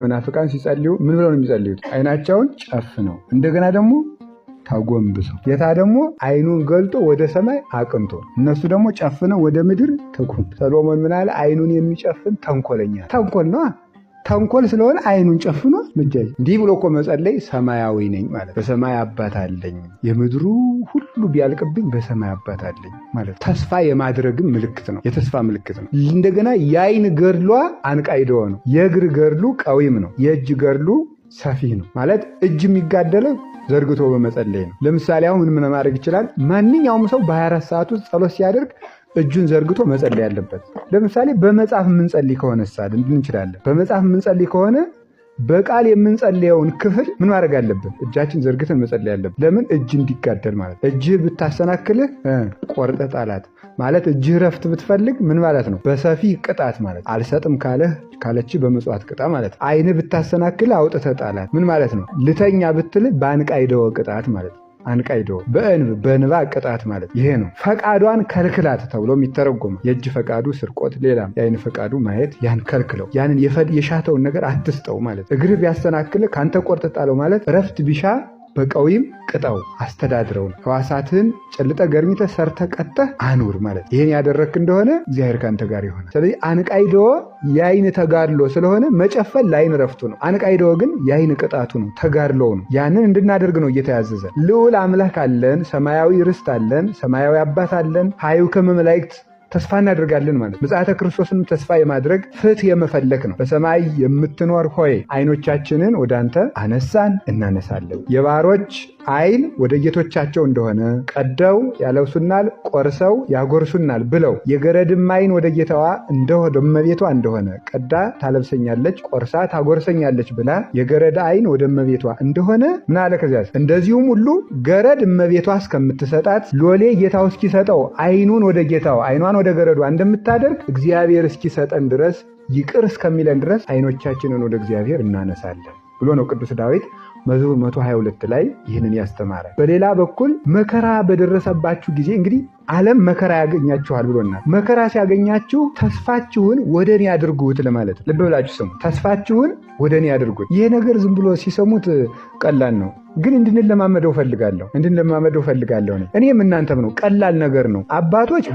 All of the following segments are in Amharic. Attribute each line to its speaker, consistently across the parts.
Speaker 1: መናፍቃን ሲጸልዩ ምን ብለው ነው የሚጸልዩት? አይናቸውን ጨፍነው እንደገና ደግሞ ተጎንብሰው። ጌታ ደግሞ አይኑን ገልጦ ወደ ሰማይ አቅንቶ፣ እነሱ ደግሞ ጨፍነው ወደ ምድር ተጎንብሰው። ሰሎሞን ምን አለ? አይኑን የሚጨፍን ተንኮለኛ። ተንኮል ነዋ። ተንኮል ስለሆነ አይኑን ጨፍኖ ምጃ እንዲህ ብሎ እኮ መጸለይ ሰማያዊ ነኝ ማለት፣ በሰማይ አባት አለኝ፣ የምድሩ ሁሉ ቢያልቅብኝ በሰማይ አባት አለኝ ማለት ተስፋ የማድረግም ምልክት ነው። የተስፋ ምልክት ነው። እንደገና የአይን ገድሏ አንቃይደወ ነው። የእግር ገድሉ ቀዊም ነው። የእጅ ገድሉ ሰፊ ነው። ማለት እጅ የሚጋደለው ዘርግቶ በመጸለይ ነው። ለምሳሌ አሁን ምን ማድረግ ይችላል? ማንኛውም ሰው በ24 ሰዓት ውስጥ ጸሎት ሲያደርግ እጁን ዘርግቶ መጸለይ ያለበት። ለምሳሌ በመጽሐፍ የምንጸልይ ከሆነ ሳል እንችላለን። በመጽሐፍ የምንጸልይ ከሆነ በቃል የምንጸልየውን ክፍል ምን ማድረግ አለብን? እጃችን ዘርግተን መጸለይ አለብን። ለምን? እጅ እንዲጋደል ማለት። እጅህ ብታሰናክልህ ቆርጠህ ጣላት ማለት፣ እጅህ ረፍት ብትፈልግ ምን ማለት ነው? በሰፊ ቅጣት ማለት፣ አልሰጥም ካለህ ካለች በመጽዋት ቅጣ ማለት። ዓይንህ ብታሰናክልህ አውጥተህ ጣላት ምን ማለት ነው? ልተኛ ብትልህ በአንቃይደወ ቅጣት ማለት ነው። አንቃይዶ በእንብ በንባ ቅጣት ማለት ይሄ ነው። ፈቃዷን ከልክላት ተብሎ የሚተረጎመው የእጅ ፈቃዱ ስርቆት፣ ሌላም የአይን ፈቃዱ ማየት፣ ያን ከልክለው፣ ያንን የሻተውን ነገር አትስጠው ማለት። እግርህ ቢያሰናክልህ ከአንተ ቆርጠህ ጣለው ማለት እረፍት ቢሻ በቀዊም ቅጣው፣ አስተዳድረው ነው። ሕዋሳትህን ጨልጠ ገርሚተ ሰርተ ቀጠህ አኑር ማለት ይህን ያደረግክ እንደሆነ እግዚአብሔር ከአንተ ጋር ይሆናል። ስለዚህ አንቃይዶ የአይን ተጋድሎ ስለሆነ መጨፈን ለአይን ረፍቱ ነው። አንቃይዶ ግን የአይን ቅጣቱ ነው፣ ተጋድሎው ነው። ያንን እንድናደርግ ነው እየተያዘዘ። ልዑል አምላክ አለን፣ ሰማያዊ ርስት አለን፣ ሰማያዊ አባት አለን። ሀዩ ከመ መላእክት ተስፋ እናደርጋለን ማለት ምጽአተ ክርስቶስንም ተስፋ የማድረግ ፍትህ የመፈለግ ነው። በሰማይ የምትኖር ሆይ አይኖቻችንን ወደ አንተ አነሳን እናነሳለን። የባሮች አይን ወደ ጌቶቻቸው እንደሆነ ቀደው ያለብሱናል፣ ቆርሰው ያጎርሱናል ብለው፣ የገረድም አይን ወደ ጌታዋ እንደሆነ እመቤቷ እንደሆነ ቀዳ ታለብሰኛለች፣ ቆርሳ ታጎርሰኛለች ብላ የገረድ አይን ወደ እመቤቷ እንደሆነ ምን አለ? ከዚያ እንደዚሁም ሁሉ ገረድ እመቤቷ እስከምትሰጣት፣ ሎሌ ጌታው እስኪሰጠው አይኑን ወደ ጌታው አይኗን ወደ ገረዷ እንደምታደርግ እግዚአብሔር እስኪሰጠን ድረስ፣ ይቅር እስከሚለን ድረስ አይኖቻችንን ወደ እግዚአብሔር እናነሳለን ብሎ ነው ቅዱስ ዳዊት መዝሙር 122 ላይ ይህንን ያስተማረ። በሌላ በኩል መከራ በደረሰባችሁ ጊዜ፣ እንግዲህ ዓለም መከራ ያገኛችኋል ብሎናል። መከራ ሲያገኛችሁ ተስፋችሁን ወደ እኔ አድርጉት ለማለት ነው። ልብ ብላችሁ ስሙ። ተስፋችሁን ወደ እኔ አድርጉት። ይሄ ነገር ዝም ብሎ ሲሰሙት ቀላል ነው፣ ግን እንድንለማመደው ፈልጋለሁ። እንድንለማመደው ፈልጋለሁ። እኔም እናንተም ነው። ቀላል ነገር ነው። አባቶች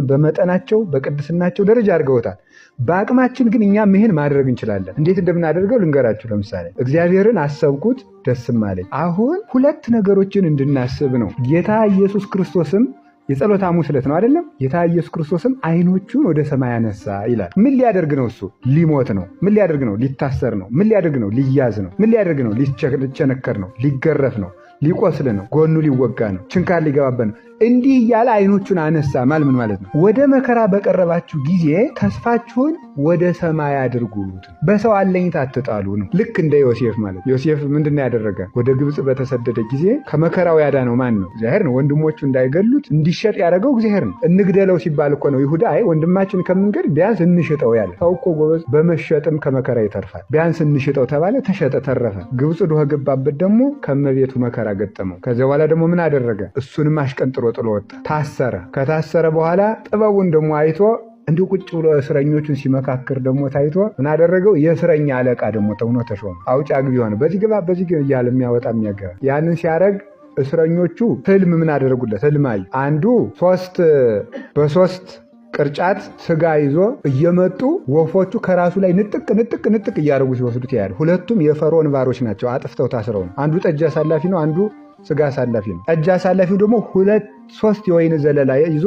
Speaker 1: በመጠናቸው በቅድስናቸው ደረጃ አድርገውታል። በአቅማችን ግን እኛም ይህን ማድረግ እንችላለን። እንዴት እንደምናደርገው ልንገራችሁ። ለምሳሌ እግዚአብሔርን አሰብኩት ደስም አለኝ። አሁን ሁለት ነገሮችን እንድናስብ ነው። ጌታ ኢየሱስ ክርስቶስም የጸሎተ ሐሙስ ዕለት ነው አይደለም? ጌታ ኢየሱስ ክርስቶስም አይኖቹን ወደ ሰማይ አነሳ ይላል። ምን ሊያደርግ ነው? እሱ ሊሞት ነው። ምን ሊያደርግ ነው? ሊታሰር ነው። ምን ሊያደርግ ነው? ሊያዝ ነው። ምን ሊያደርግ ነው? ሊቸነከር ነው። ሊገረፍ ነው። ሊቆስል ነው። ጎኑ ሊወጋ ነው። ችንካር ሊገባበት ነው። እንዲህ እያለ አይኖቹን አነሳ ማለት ምን ማለት ነው? ወደ መከራ በቀረባችሁ ጊዜ ተስፋችሁን ወደ ሰማይ አድርጉት፣ በሰው አለኝታ አትጣሉ ነው። ልክ እንደ ዮሴፍ ማለት። ዮሴፍ ምንድን ነው ያደረገ? ወደ ግብፅ በተሰደደ ጊዜ ከመከራው ያዳነው ማን ነው? እግዚአብሔር ነው። ወንድሞቹ እንዳይገሉት እንዲሸጥ ያደረገው እግዚአብሔር ነው። እንግደለው ሲባል እኮ ነው ይሁዳ አይ ወንድማችን ከምንገድ ቢያንስ እንሽጠው ያለ። ሰው እኮ ጎበዝ በመሸጥም ከመከራ ይተርፋል። ቢያንስ እንሽጠው ተባለ፣ ተሸጠ፣ ተረፈ። ግብፅ ዶኸ ገባበት ደግሞ ከመቤቱ መከራ ገጠመው። ከዚያ በኋላ ደግሞ ምን አደረገ? እሱንም አሽቀንጥሮ ጥሎ ወጣ። ታሰረ። ከታሰረ በኋላ ጥበቡን ደግሞ አይቶ እንዲሁ ቁጭ ብሎ እስረኞቹን ሲመካክር ደግሞ ታይቶ ምን አደረገው? የእስረኛ አለቃ ደግሞ ተሆኖ ተሾመ። አውጭ አግቢ ሆነ። በዚህ ግባ በዚህ ግባ እያለ የሚያወጣ የሚያገባ። ያንን ሲያደርግ እስረኞቹ ህልም ምን አደረጉለት? ህልም አዩ። አንዱ ሶስት በሶስት ቅርጫት ስጋ ይዞ እየመጡ ወፎቹ ከራሱ ላይ ንጥቅ ንጥቅ ንጥቅ እያደረጉ ሲወስዱት ያያል። ሁለቱም የፈርዖን ባሮች ናቸው። አጥፍተው ታስረው ነው። አንዱ ጠጅ አሳላፊ ነው፣ አንዱ ስጋ አሳላፊ ነው። ጠጅ አሳላፊው ደግሞ ሁለት ሶስት የወይን ዘለላ ይዞ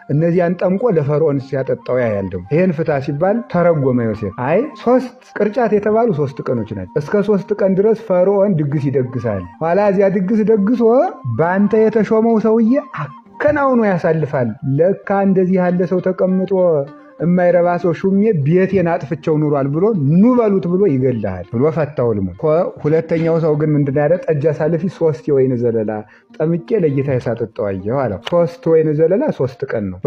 Speaker 1: እነዚያን ጠምቆ ለፈርዖን ሲያጠጣው ያያል። ደግሞ ይሄን ፍታ ሲባል ተረጎመ ዮሴፍ። አይ 3 ቅርጫት የተባሉ 3 ቀኖች ናቸው። እስከ 3 ቀን ድረስ ፈርዖን ድግስ ይደግሳል። ኋላ እዚያ ድግስ ደግሶ በአንተ የተሾመው ሰውዬ አከናውኖ ያሳልፋል። ለካ እንደዚህ ያለ ሰው ተቀምጦ የማይረባ ሰው ሹሜ ቤቴን አጥፍቸው ኑሯል ብሎ ኑ በሉት ብሎ ይገልሃል ብሎ ፈታው ልሙ። ሁለተኛው ሰው ግን ምንድን ያለ? ጠጅ አሳልፊ 3 የወይን ዘለላ ጠምቄ ለጌታ የሳጠጣው አየሁ አለው። 3 ወይን ዘለላ 3 ቀን ነው።